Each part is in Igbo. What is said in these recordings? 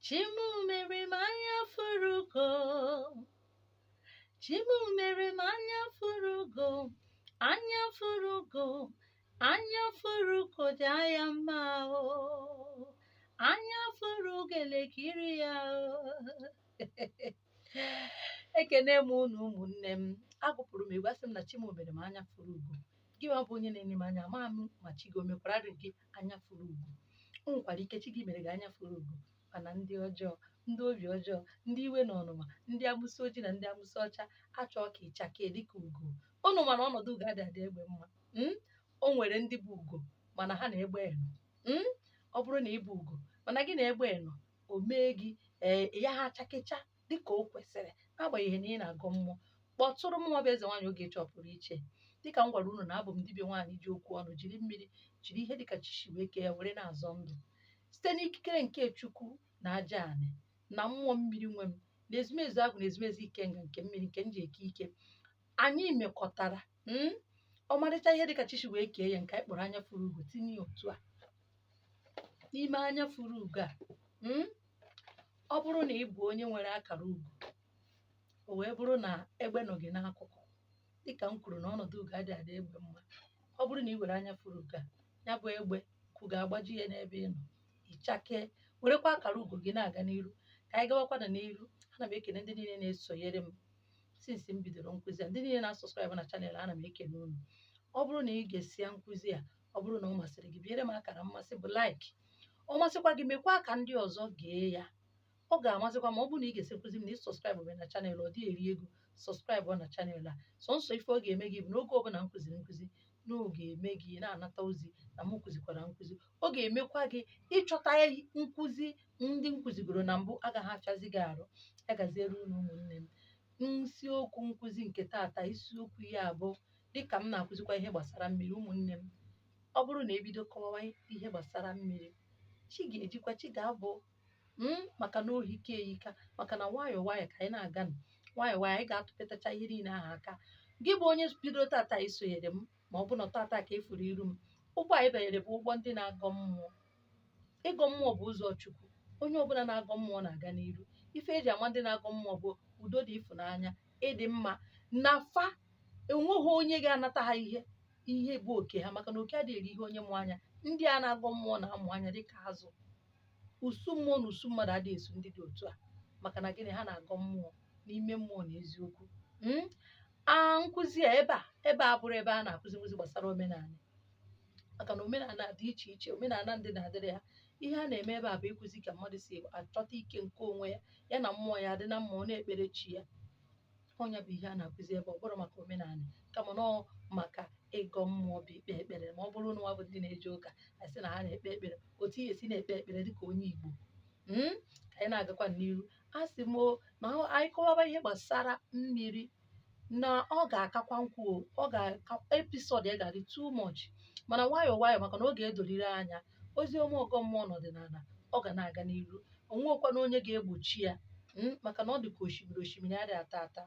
Chi m mere m anya furu ugo. Chi m mere m anya furu ugo. Anya furu ugo. Anya furu ugo dị ya mma o. Anya furu ugo elekiri ya o. Ekene m unu ụmụnne m. Agụpụrụ m egwu, asị m na chi m mere m anya furu ugo. Gị nwa bụ onye na-enye m anya, ama m ma chi gị o mekwara gị anya furu ugo. O nwekwara ike chi gị mere gị anya furu ugo, mana ndị ọjọọ, ndị obi ọjọọ, ndị iwe na ọnụma, ndị amụsị ojii na ndị amụsị ọcha achọọ ka ịchakee dịka ugo. Unu mana ọnọdụ ugo adị adị egbe mma. O nwere ndị bụ ugo mana ha na-egbe eno. Ọ bụrụ na ị bụ ugo mana gị na-egbe eno, o mee gị ee ya ha achakecha dịka o kwesịrị, n'agbanyeghị na ị na-agọ mmụọ. Kpọtụrụ m nwa bụ Eze Nwaanyị Ogechi Ọpụrụ Iche. Dịka m gwara unu na abụ m dibịa nwaanyị ji okwu ọnụ, jiri mmiri, jiri ihe dịka chi si wee kee ya were na-azọ ndụ site n'ikikere nke Chukwu na aja anị na mmụọ mmiri nwe m na ezumezu agwụ na ezumezu ikenga nke mmiri nke m ji eke ike. Anyị mekọtara ọmarịcha ihe dịka chi si wee kee ya nke anyị kpọrọ anya furu ugo, tinye ya otu a n'ime anya furu ugo a. Ọ bụrụ na ị bụ onye nwere akara ugo, o wee bụrụ na egbe nọ gị n'akụkụ, dịka m kwuru na ọnọdụ ugo adịghị adị egbe mma, ọ bụrụ na ị were anya furu ugo a, ya bụ egbe ku ga-agbaji ya n'ebe ị nọ, ịchakee, werekwa akara ugo gị na-aga n'iru. Ka anyị gawakwana n'iru. Ana m ekene ndị niile na-esonyere m since m bidoro nkụzi a, ndị niile na-asubscribe na channel, ana m ekene unu. Ọ bụrụ na ị ga-esia nkụzi a, ọ bụrụ na ọ masịrị gị, biere m akara mmasị bụ like. Ọ masịkwa gị, mekwa ka ndị ọzọ gee ya. Ọ ga-amasịkwa ma ọ bụrụ na ị ga-esi nkụzi m na ị subscribe na channel. Ọ dịghị eri ego subscribe na channel a. Sọnsọ ife ọ ga-eme gị bụ n'oge ọbụla m kụziri nkụzi na ọ ga-eme gị na-anata ozi na m kụzikwara nkụzi. Ọ ga-emekwa gị ịchọta nkụzi ndị m kụzigoro na mbụ agaghị afịazi gị arụ. Ya gaziere unu ụmụnne m. Isiokwu nkụzi nke taata, isiokwu ya bụ dịka m na-akụzikwa ihe gbasara mmiri. Ụmụnne m, ọ bụrụ na ebido kọwawa ihe gbasara mmiri, chi ga-ejikwa, chi ga-abụ maka na ohike eyika, maka na nwayọọ nwayọọ ka anyị na-aga nụ, nwayọọ nwayọọ anyị ga-atụpịtacha ihe niile ahụ aka. Gị bụ onye bidoro tata isonyere m, ma ọ bụ na tata ka efuru iru m, ụgbọ anyị banyere bụ ụgbọ ndị na-agọ mmụọ. Ịgọ mmụọ bụ ụzọ Chukwu. Onye ọbụla na-agọ mmụọ na-aga n'iru. Ife eji ama ndị na-agọ mmụọ bụ udo dị, ịfụnanya, ịdị mma na fa. Enweghị onye ga-anata ha ihe ihe bụ oke ha, maka na oke adịghị eri ihe onye mụ anya. Ndị a na-agọ mmụọ na-amụ anya dịka azụ. Usu mmụọ na usu mmadụ adịghị eso ndị dị otu a. Maka na gịnị? Ha na-agọ mmụọ n'ime mmụọ na eziokwu. A nkụzi a ebe a, ebe a bụrụ ebe a na-akụzi nkụzi gbasara omenala, maka na omenala dị iche iche, omenala ndị na-adịrị ha. Ihe a na-eme ebe a bụ ịkụzi ka mmadụ si achọta ike nke onwe ya, ya na mmụọ ya dị na mmụọ, na-ekpere chi ya. Ọnya bụ ihe a na-akụzi ebe. Ọ bụrụ maka omenala, kama na ọ maka ịgọ mmụọ bụ ikpe ekpere. Ma ọ bụrụ na nwa bụ ndị na-eje ụka, asị na ha na-ekpe ekpere, otu ihe esi na-ekpe ekpere dịka onye Igbo. Ka anyị na-agakwa n'iru, a sị m na anyị kọwaba ihe gbasara mmiri na ọ ga-akakwa nkwụ, ọ ga-aka episode ya ga-adị too much, mana nwayọọ nwayọọ, maka na oge edoriri anya ozi ọma ọgọ mmụọ n'ọdịnala, ọ ga na-aga n'iru. Onwekwana onye ga-egbochi ya, maka na ọ dị ka osimiri, osimiri adịghị ata ata.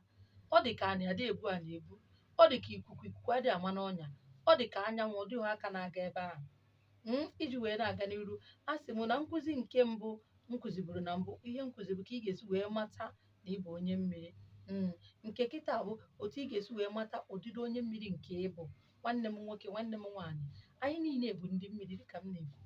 Ọ dị ka anị adị ebu anị ebu. Ọ dị ka ikuku, ikuku adịghị ama n'ọnya. Ọ dị ka anyanwụ, ọ dịghị aka na-aga ebe ahụ. Iji wee na-aga n'iru, a sị m na nkụzi nke mbụ m kụziburu na mbụ, ihe nkụzi bụ ka ị ga-esi wee mata na ị bụ onye mmiri. Nke kịta bụ otu ị ga-esi wee mata ụdịdị onye mmiri nke ị bụ. Nwanne m nwoke, nwanne m nwaanyị, anyị niile bụ ndị mmiri. Dịka m na-ekwu,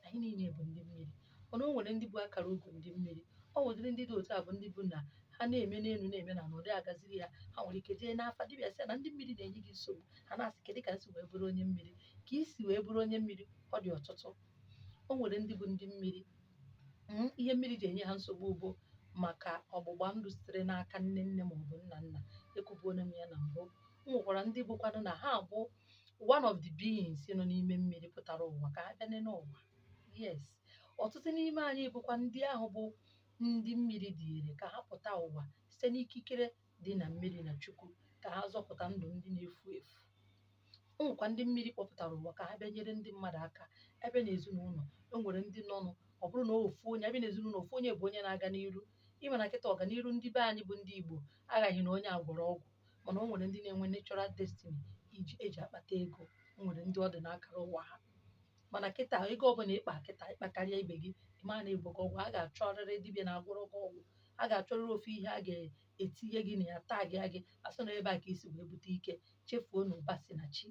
anyị niile bụ ndị mmiri, mana o nwere ndị bụ akara ugo ndị mmiri. Ọ nwedịrị ndị dị otu a bụ ndị bụ na ha na-eme n'elu, na-eme na n'ụdị agaziri ya. Ha nwere ike jee n'afa dibịa, sị na ndị mmiri na-enye gị nsogbu. Ha na-asị, kedu ka m si wee bụrụ onye mmiri? Ka ị si wee bụrụ onye mmiri, ọ dị ọtụtụ. O nwere ndị bụ ndị mmiri, ihe mmiri ji enye ha nsogbu bụ maka ọgbụgba ndụ sitere n'aka nne nne maọbụ nna nna. Ekwubuona m ya na mbụ. O nwekwara ndị bụkwanụ na ha bụ one of the beings nọ n'ime mmiri pụtara ụwa ka ha bịa nene ụwa. Yes, ọtụtụ n'ime anyị bụkwa ndị ahụ bụ ndị mmiri dịịrị ka ha pụta ụwa site n'ikikere dị na mmiri na Chukwu, ka ha zọpụta ndụ ndị na-efu efu. O nwekwa ndị mmiri kpọpụtara ụwa ka ha bịa nyere ndị mmadụ aka. Ebe na ezinụlọ, e nwere ndị nọnụ, ọ bụrụ na ofu onye abịa n'ezinụlọ, ofu onye bụ onye na-aga n'iru. Ịma na kịta ọganiru ndị be anyị bụ ndị Igbo aghaghị na onye agwọrọ ọgwụ, mana o nwere ndị na-enwe natural destiny iji eji akpata ego. O nwere ndị ọ dị n'akara ụwa ha, mana kịta ego ọbụla ịkpa kịta, ịkpakarịa ibe gị, Ịma na ebu gị ọgwụ, a ga-achọrịrị dibịa na-agwọrọ gị ọgwụ, a ga-achọrịrị ofu ihe a ga-etinye gị na ya taa gị gị asị na ebe a ka isi wee bute ike. Chefuo na ụba si na chi.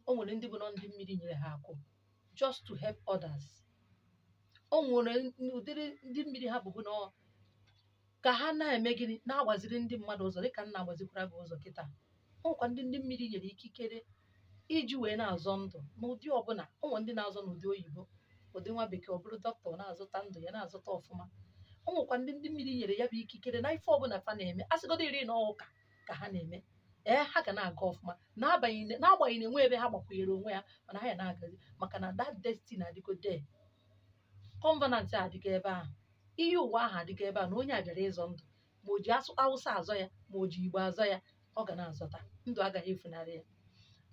O nwere ndị bụ na ndị mmiri nyere ha akụ just to help others. O nwere ụdịrị ndị mmiri ha bụbu na ka ha na-eme gịnị, na-agbaziri ndị mmadụ ụzọ, dịka m na-agbazikwara gị ụzọ kịta. O nwekwa ndị mmiri nyere ikikere iji wee na-azọ ndụ n'ụdị ọbụla. O nwere ndị na-azọ n'ụdị oyibo, ụdị nwa bekee, ọ bụrụ dọkịta, ọ na-azụta ndụ ya, na-azụta ọfụma. O nwekwa ndị mmiri nyere ya bụ ikikere na ife ọbụla fa na-eme, asịgodo iri na ụka ka ha na-eme, ee, ha ga na-aga ọfụma, n'agbanyeghị na enwe ebe ha gbakwunyere onwe ya, mana ha ya na-agazi, maka na that destiny adịgo there, covenant adịgo ebe ahụ, ihe ụwa ahụ adịgo ebe a, na onye a bịara ịzọ ndụ, ma o ji asụ Awụsa azọ ya, ma o ji Igbo azọ ya, ọ ga na-azọta ndụ, agaghị efunarị ya.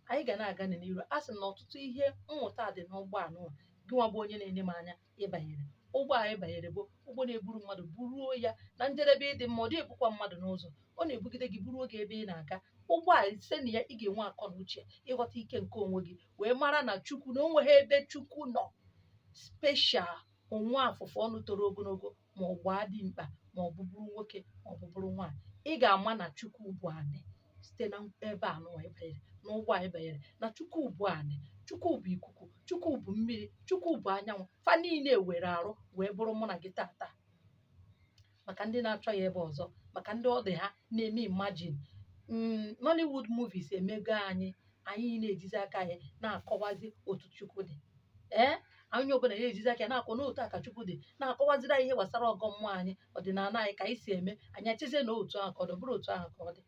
Anyị ga na-aga n'iru. A sị na ọtụtụ ihe mmụta dị n'ụgbọ anụnwa. Gị nwa bụ onye na-enye m anya, ịbanyere ụgbọ a, ịbanyere bụ ụgbọ na-eburu mmadụ buruo ya na njedebe ịdị mma. Ọ dị ebukwa mmadụ n'ụzọ, ọ na-ebugide gị buruo gị ebe ị na-aga. Ụgbọ a, site na ya, ị ga-enwe akọ na uche ịghọta ike nke onwe gị, wee mara na Chukwu na o nweghị ebe Chukwu nọ special onwe afụfụ ọnụ toro ogologo, ma ọ gbaa dị mkpa, ma ọ bụ bụrụ nwoke, ma ọ bụ bụrụ nwaanyị. Ị ga-ama na Chukwu bụ anị site na ebe a nụwa ịbanyere n'ụgbọ a, ịbanyere na Chukwu bụ anị, Chukwu bụ ikuku, Chukwu bụ mmiri, Chukwu bụ anyanwụ. Fa niile were arụ wee bụrụ mụ na gị tata. Maka ndị na-achọ ya ebe ọzọ, maka ndị ọ dị ha na-eme imagine, Nollywood movies emego anyị, anyị na-ejizi aka anyị na-akọwazi otu Chukwu dị. Ee, anyị ọbụla na-ejizi aka ya na-akọ n'otu a ka Chukwu dị, na-akọwaziri anyị ihe gbasara ọgọ mmụọ anyị, ọdịnala anyị, ka anyị si eme. Anyị echezie na otu ahụ ka ọ dị. Ọ bụrụ otu ahụ ka ọ dị,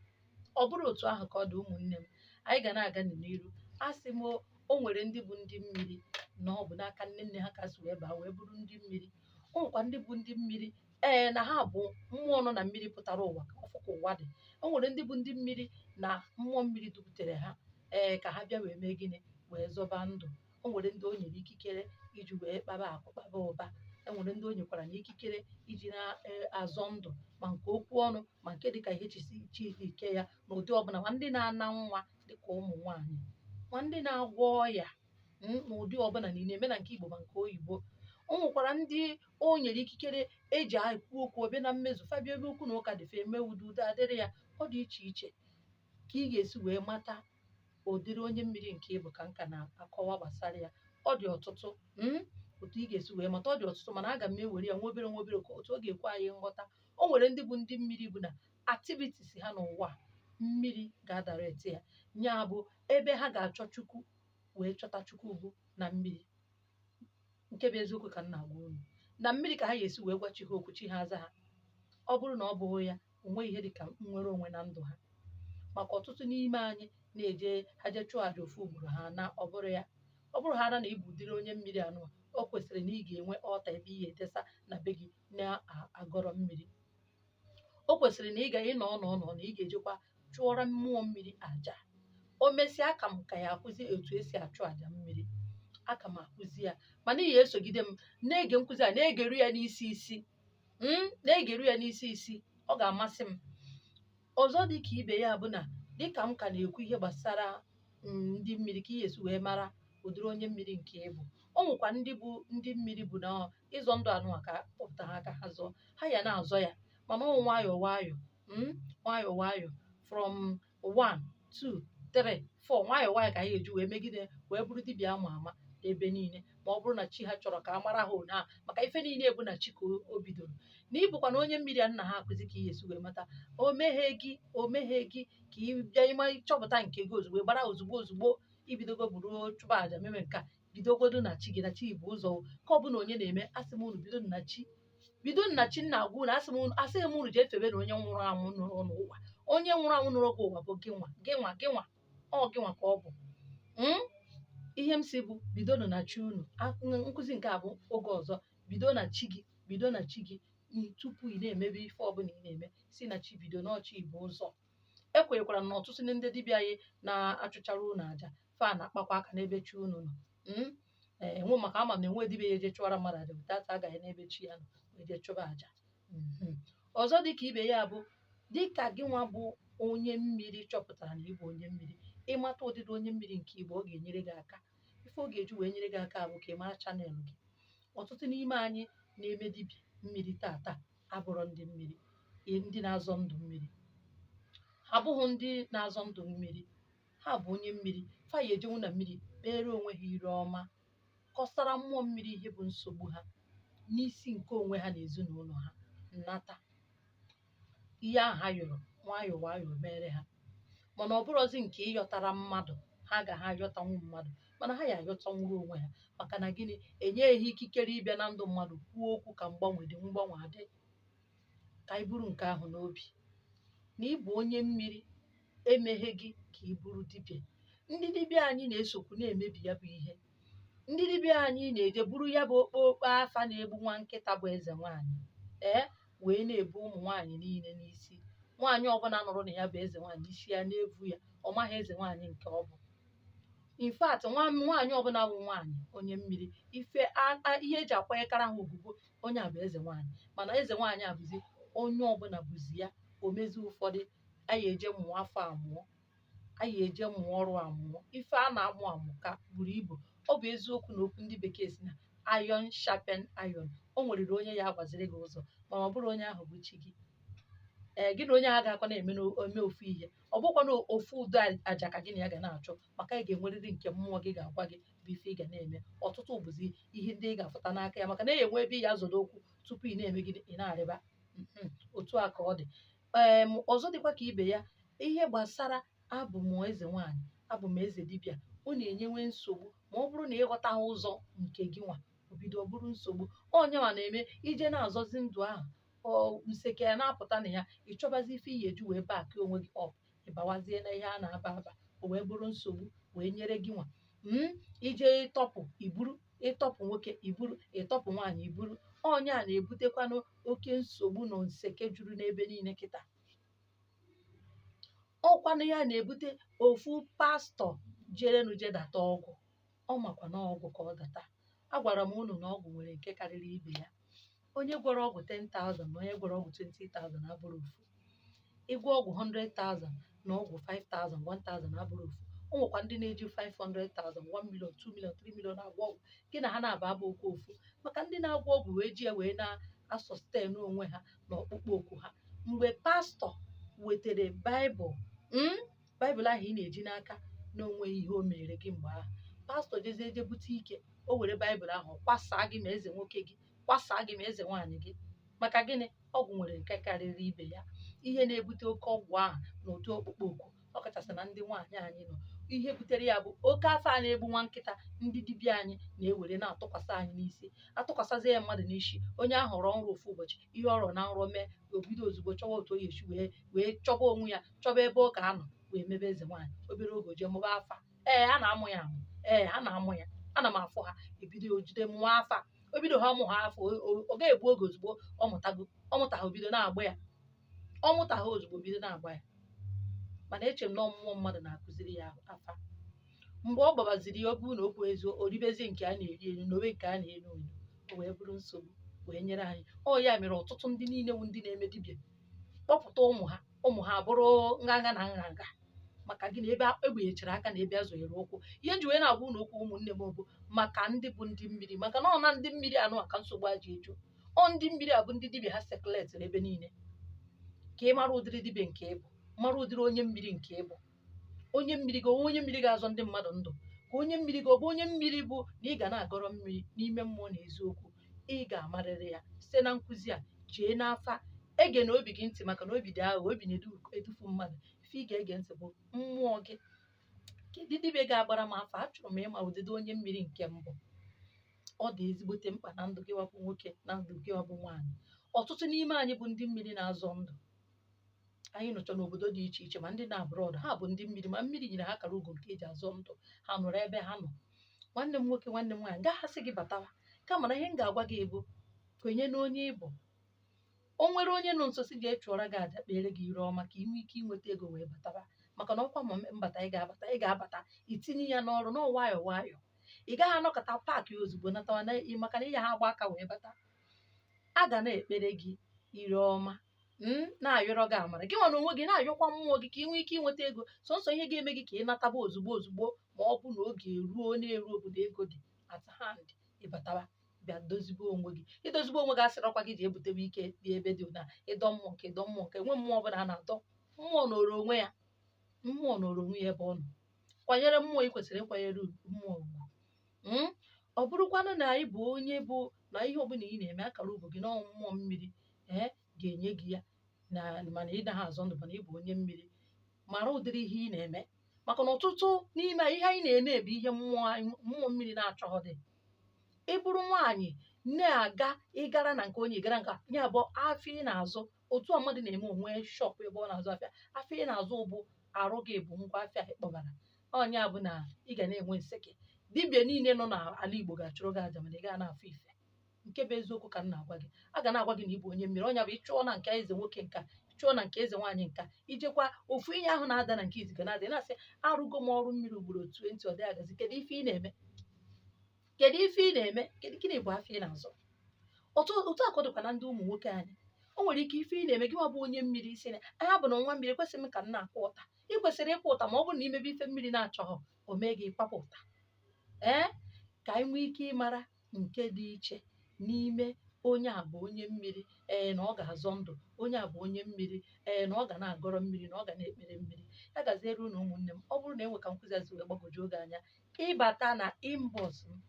ọ bụrụ otu ahụ ka ọ dị, ụmụnne m, anyị ga na-aga n'iru. A sị m, o nwere ndị bụ ndị mmiri na ọ bụ n'aka nne nne ha ka si wee baa wee bụrụ ndị mmiri. O nwekwa ndị bụ ndị mmiri, ee, na ha bụ mmụọ nọ na mmiri pụtara ụwa ka ọfụ ka ụwa dị. O nwere ndị bụ ndị mmiri na mmụọ mmiri duputere ha, ee, ka ha bịa wee mee gịnị, wee zọba ndụ. O nwere ndị o nyere ikikere iji wee kpaba akụ, kpaba ụba. E nwere ndị o nyekwara na ikikere iji na-azọ ndụ, ma nke okwu ọnụ, ma nke dịka ihe chisi chi ike ya n'ụdị ọbụla, ma ndị na-ana nwa dịka ụmụ nwaanyị, ma ndị na-agwọ ọya n'ụdị ọbụla, na ị na-eme na nke Igbo ma nke oyibo. O nwekwara ndị o nyere ikikere eji ekwu okwu ọbịa na mmezu, fabia ebe okwu na ụka dị fe eme udo, udo adịrị ya. Ọ dị iche iche ka ị ga-esi wee mata ụdịrị onye mmiri nke ịbụ, ka nka na-akọwa gbasara ya. Ọ dị ọtụtụ otu ị ga-esi wee mata, ọ dị ọtụtụ, mana aga m ewere ya nwa obere nwa obere ka otu ọ ga-ekwe anyị nghọta. O nwere ndị bụ ndị mmiri bụ na activities ha n'ụwa mmiri ga-adarete ya, nya bụ ebe ha ga-achọ Chukwu wee chọta Chukwu bụ na mmiri. Nke bụ eziokwu ka m na-agwa unu, na mmiri ka ha ga-esi wee gwa chi ha okwu, chi ha aza ha. Ọ bụrụ na ọ bụghị ya, o nweghị ihe dịka nnwere onwe na ndụ ha. Maka ọtụtụ n'ime anyị na-eje ha jee chụọ àjà ofu ugboro ha na ọ bụrụ ya, ọ bụrụ ha na ịbụ ụdịrị onye mmiri anụwa, o kwesịrị na ị ga-enwe ọta ebe ị ga-edesa na be gị na-agọrọ mmiri. O kwesịrị na ị ga ịnọ nọ nọ na ị ga-ejekwa chụọrọ mmụọ mmiri àjà. O mesịa, aka m ka ya akụzi otu esi achụ àjà mmiri, aka m akụzi ya, mana ị ga-esogide m na-ege nkụzi a, na-egeru ya n'isi isi, na-egeru ya n'isi isi. Ọ ga-amasị m. Ọzọ dị ka ibe ya bụ na dịka m ka na-ekwu ihe gbasara ndị mmiri, ka ị ga-esi wee mara ụdịrị onye mmiri nke ị bụ. O nwekwa ndị bụ ndị mmiri bụ na ịzọ ndụ anụnwa ka kpọpụta ha aka ha zọọ, ha ya na-azọ ya, mana ọ nwayọọ nwayọọ, nwayọọ nwayọọ, from 1 2 3 4, nwayọọ nwayọọ ka ha ga-eji wee megide wee bụrụ dibịa ama ama ebe niile, ma ọ bụrụ na chi ha chọrọ ka a mara ha one a. Maka ife niile bụ na chi ka o bidoro na ịbụkwa na onye mmiri a nna ha akụzi ka ị ga-esi wee mata. O meghe gị, o meghe gị ka ị bịa ịma chọpụta nke gị ozugbo, gbara ozugbo ozugbo ibidogo buru chụba àjà meme nke a. Bidogodo na chi gị, na chi bụ ụzọ ka ọ bụla onye na-eme. Asị m unu bido na chi, bido na chi nna agwa unu. Asị m unu, asịghị m unu jee febe na onye nwụrụ anwụ nụrụ n'ụwa. Onye nwụrụ anwụ nụrụ gị ụwa bụ gị nwa, gị nwa, gị nwa, ọ gị nwa ka ọ bụ. Ihe m si bụ bidonụ na chi unu. Nkụzi nke a bụ oge ọzọ. Bido na chi gị, bido na chi gị tupu ị na-emebe ife ọbụla ị na-eme. Si na chi bido, n'ọchị bụ ụzọ. Ekwenyekwara m na ọtụtụ ndị dibịa anyị na-achụchara unu àjà fa na-akpakwa aka n'ebe chi unu nọ. Enwe maka ama m na enwe dibịa ya eje chụọra mmadụ àjà without agaghị n'ebe chi ya nọ wee jee chụba àjà. Ọzọ dịka ibe ya bụ, dịka gị nwa bụ onye mmiri chọpụtara na ịbụ onye mmiri, ịmata ụdịdị onye mmiri nke Igbo, ọ ga-enyere gị aka. Ife ọ ga-eji wee nyere gị aka bụ ka ị mara channel gị. Ọtụtụ n'ime anyị na-eme dibịa mmiri tata abụrọ ndị mmiri, ndị na-azọ ndụ mmiri. Ha abụghị ndị na-azọ ndụ mmiri, ha bụ onye mmiri. Fa ya ejenwu na mmiri kpere onwe ha ire ọma, kọsara mmụọ mmiri ihe bụ nsogbu ha n'isi nke onwe ha na ezinụlọ ha, nnata ihe ahụ ha yọrọ nwayọọ nwayọọ mere ha. Mana ọ bụrọzi nke ịyọtara mmadụ, ha ga ha ayọtanwu mmadụ, mana ha ya ayọtanwuru onwe ha. Maka na gịnị? Enyeghị ha ikikere ịbịa na ndụ mmadụ kwuo okwu ka mgbanwe dị, mgbanwe adị. Ka anyị buru nke ahụ n'obi na ịbụ onye mmiri emeghe gị ka ị bụrụ dibịa. Ndị dibịa anyị na-esokwu na-emebi ya bụ ihe. Ndị dibịa anyị na-eje buru ya bụ okpokpo afa na-egbu nwa nkịta bụ eze nwaanyị, ee, wee na-ebu ụmụ nwaanyị niile n'isi. Nwaanyị ọbụla nụrụ na ya bụ eze nwaanyị, isi ya na-evu ya, ọ maghị eze nwaanyị nke ọ bụ. In fact, nwaanyị ọbụla bụ nwaanyị onye mmiri, ife ihe eji akwanyekara ha ugwu, onye a bụ eze nwaanyị. Mana eze nwaanyị a bụzi onye ọbụla bụzi ya. O mezi ụfọdụ anyị eje mụọ afọ amụọ, anyị eje mụọ ọrụ amụọ. Ife a na-amụ amụ ka buru ibu. Ọ bụ eziokwu na okwu ndị bekee si na iron sharpen iron, o nweriri onye ya agbaziri gị ụzọ, mana ọ bụrụ onye ahụ bụ chi gị. Ee, gị na onye ahụ ga-akwa na-eme eme ofu ihe, ọ bụkwa na ofu ụdị aja ka gị na ya ga na-achụ, maka ị ga-enwerịrị nke mmụọ gị ga-agwa gị bụ ife ị ga na-eme. Ọtụtụ bụzi ihe ndị ị ga-afụta n'aka ya, maka na enwe ebe ị ya azọdo okwu tupu ị na-eme gịnị, ị na-arịba. Otu a ka ọ dị. Ee, ọzọ dịkwa ka ibe ya, ihe gbasara abụ m eze nwaanyị, abụ m eze dibịa, ọ na-enyewe nsogbu ma ọ bụrụ na ịghọtaghị ụzọ nke gị nwa, obido bụrụ nsogbu. Onye nwa na-eme ije na-azọzi ndụ ahụ, ọ nseke ya na-apụta na ya, ịchọbazi ife iyi eji wee baakị onwe gị ọp, ịbawazie na ihe a na-aba aba, o wee bụrụ nsogbu wee nyere gị nwa. Ije ịtọpụ iburu, ịtọpụ nwoke iburu, ịtọpụ nwaanyị iburu. Onye a na-ebutekwanụ oke nsogbu na nseke juru n'ebe niile kịta. Ọkwanụ ya na-ebute ofu pastọ jerenu je data ọgwụ. Ọ makwa na ọgwụ ka ọ data. Agwara m unu na ọgwụ nwere nke karịrị ibe ya. Onye gwọrọ ọgwụ 10,000 na onye gwọrọ ọgwụ 20,000 abụrụ ofu. Ịgwọ ọgwụ 100,000 na ọgwụ 5,000, 1,000 abụrụ ofu. O nwekwa ndị na-eji 500,000, 1 million, 2 million, 3 million agwọ ọgwụ. Gị na ha na-aba abụ okwu ofu. Maka ndị na-agwọ ọgwụ wee ji ya wee na-asọsten onwe ha na ọkpụkpọ oku ha. Mgbe pastọ wetere Baịbụl, Baịbụl ahụ ị na-eji n'aka na onwe ihe o mere gị mgbe ahụ, pastọ jezie je bute ike, o were Baịbụl ahụ kwasaa gị ma eze nwoke gị, kwasaa gị ma eze nwaanyị gị. Maka gịnị? Ọgwụ nwere nke karịrị ibe ya. Ihe na-ebute oke ọgwụ ahụ na ụdị ọkpụkpọ oku, ọkachasị na ndị nwaanyị anyị nọ, ihe butere ya bụ oke afọ a na-egbu nwa nkịta ndị dibịa anyị na-ewere na-atụkwasị anyị n'isi. Atụkwasịzie ya mmadụ n'isi, onye ahụ rọọ nrọ ofu ụbọchị, ihe ọ rọrọ na nrọ mee, o bido ozugbo chọwa otu o ga-esi wee chọba onwe ya, chọba ebe ọ ga-anọ wee mebe eze nwaanyị. Obere oge o jee mụba afa. Ee, a na-amụ ya amụ. Ee, a na-amụ ya. Ana m afụ ha ebido ojide mụọ afa. O bido ha mụ ha afọ, ọ ga-egbu oge ozugbo ọ mụtago. Ọ mụtaghị obido na-agba ya. Ọ mụtaghị ozugbo bido na-agba ya. Mana eche m na mmụọ mmadụ na-akụziri ya afa. Mgbe ọ gbabaziri ya, ọ bụrụ na okwu ezo, o ribezie nke a na-eri eri, na obe nke a na-enu enu, o wee bụrụ nsogbu wee nyere anyị. Ọ ya mere ọtụtụ ndị niile wụ ndị na-eme dibịa kpọpụta ụmụ ha, ụmụ ha bụrụ nganga na nganga. Maka gịnị? Ebe egbenyechara aka na ebe a zọnyere ụkwụ. Ihe nji wee na-agwa unu okwu ụmụnne m bụ maka ndị bụ ndị mmiri, maka na ọ na ndị mmiri anụ a ka nsogbu a ji eju. Ọ ndị mmiri a bụ ndị dibịa ha sekletịrị ebe niile. Ka ị mara ụdịrị dibịa nke ị bụ, mara ụdịrị onye mmiri nke ị bụ. Onye mmiri gị, onye mmiri ga-azọ ndị mmadụ ndụ. Ka onye mmiri gị ọ bụ onye mmiri bụ na ị ga na-agọrọ mmiri n'ime mmụọ na eziokwu. Ị ga-amarịrị ya site na nkụzi a. Jee n'afa, ege na obi gị ntị, maka na obi dị aghụghọ, obi na-edufu mmadụ. Ife ị ga-ege ntị bụ mmụọ gị. Kedu dibịa ga-agbara m afa? Achọrọ m ịma ụdịdị onye mmiri nke mbụ. Ọ dị ezigbote mkpa na ndụ gị wabụ nwoke, na ndụ gị wabụ nwaanyị. Ọtụtụ n'ime anyị bụ ndị mmiri na-azọ ndụ. Anyị nọcha n'obodo dị iche iche, ma ndị na abroad, ha bụ ndị mmiri, ma mmiri nyere ha akara ugo nke eji azọ ndụ. Ha nọrọ ebe ha nọ. Nwanne m nwoke, nwanne m nwaanyị, gaa ha sị gị batawa. Kama na ihe m ga-agwa gị bụ kwenye n'onye ị bụ. O nwere onye nọ nso si jee chụọrọ gị aja, kpere gị ire ọma ka ị nwee ike inweta ego wee batawa. Maka na ọkwa ma mbata ị ga-abata, ị ga-abata, itinye ya n'ọrụ nọ nwayọọ nwayọọ. Ị gaghị anọkọta paakị ozugbo natawa na maka na ị ya ha agba aka wee bata. A ga na-ekpere gị ire ọma, na-ayọrọ gị amara. Gị nwa na onwe gị na-ayọkwa mmụọ gị ka ị nwee ike inweta ego. Sọnsọ ihe ga-eme gị ka ị nataba ozugbo ozugbo, ma ọ bụ na oge eruo na-eru obodo ego dị at hand, ịbatawa. Bịa dozibe onwe gị. Idozibe onwe gị asịrọkwa gị ji ebutewe ike dị ebe dị na ịdọ mmụọ nke ịdọ mmụọ nke nwe mmụọ ọbụla a na-adọ. Mmụọ nọrọ onwe ya, mmụọ nọrọ onwe ya ebe ọ nọ. Kwanyere mmụọ ị kwesịrị ịkwanyere mmụọ ugwu. Ọ bụrụkwanụ na ị bụ onye bụ na ihe ọbụla ị na-eme akara ugwu gị n'ọnwụ mmụọ mmiri ee ga-enye gị ya na mana ị naghị azọ ndụ, mana ị bụ onye mmiri, mara ụdịrị ihe ị na-eme, maka na ọtụtụ n'ime ihe anyị na-eme bụ ihe mmụọ mmiri na-achọghị dị. Ị bụrụ nwaanyị na-aga ịgara na nke onye ịgara nka ya bụ afịa ị na-azụ, otu a mmadụ na-eme onwe shop ebe ọ na-azụ afịa, afịa ị na-azụ bụ arụ gị bụ ngwa afịa ị kpọbara ọnya bụ na ị ga na-enwe nseke. Dibịa niile nọ n'ala Igbo ga-achụrụ gị aja, mana ị gaa na-afụ ife. Nke bụ eziokwu ka m na-agwa gị, a ga na-agwa gị na ị bụ onye mmiri. Ọnya bụ ịchụọ na nke eze nwoke nka, chụọ na nke eze nwaanyị nka, ijekwa ofu ihe ahụ na-ada na nke iziga na-ada, ị na-asị arụgo m ọrụ mmiri ugboro 20 ọ dịghị agazi. Kedu ife ị na-eme? Kedu ife ị na-eme? Kedu gịnị bụ afọ ị na-azụ? Otu a ka ọ dịkwa na ndị ụmụ nwoke anyị. O nwere ike ife ị na-eme gị nwa bụ onye mmiri isi na anya bụ na nwa mmiri ekwesịghị m ka m na-akwụ ụta. Ị kwesịrị ịkwụ ụta ma ọ bụrụ na imebe ife mmiri na-achọghọ, o mee gị kwapụ ụta. Ee, ka anyị nwee ike ịmara nke dị iche n'ime onye a bụ onye mmiri, ee, na ọ ga-azọ ndụ, onye a bụ onye mmiri, ee, na ọ ga na-agọrọ mmiri, na ọ ga na-ekpere mmiri. Ya gaziere unu ụmụnne m. Ọ bụrụ na enwe ka nkụzi a si wee gbagwojuo gị anya, ịbata na inbox m,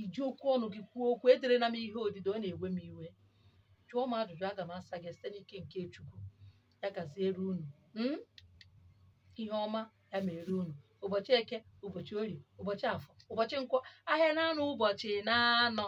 iji okwu ọnụ gị kwuo okwu, ederela m ihe odide, ọ na-ewe m iwe. Jụọ m ajụjụ, aga m asa gị site n'ike nke Chukwu. Ya gaziere unu. Ihe ọma ya mere unu. Ụbọchị Eke, ụbọchị Orie, ụbọchị Afọ, ụbọchị Nkwọ, ahịa na-anọ, ụbọchị na-anọ.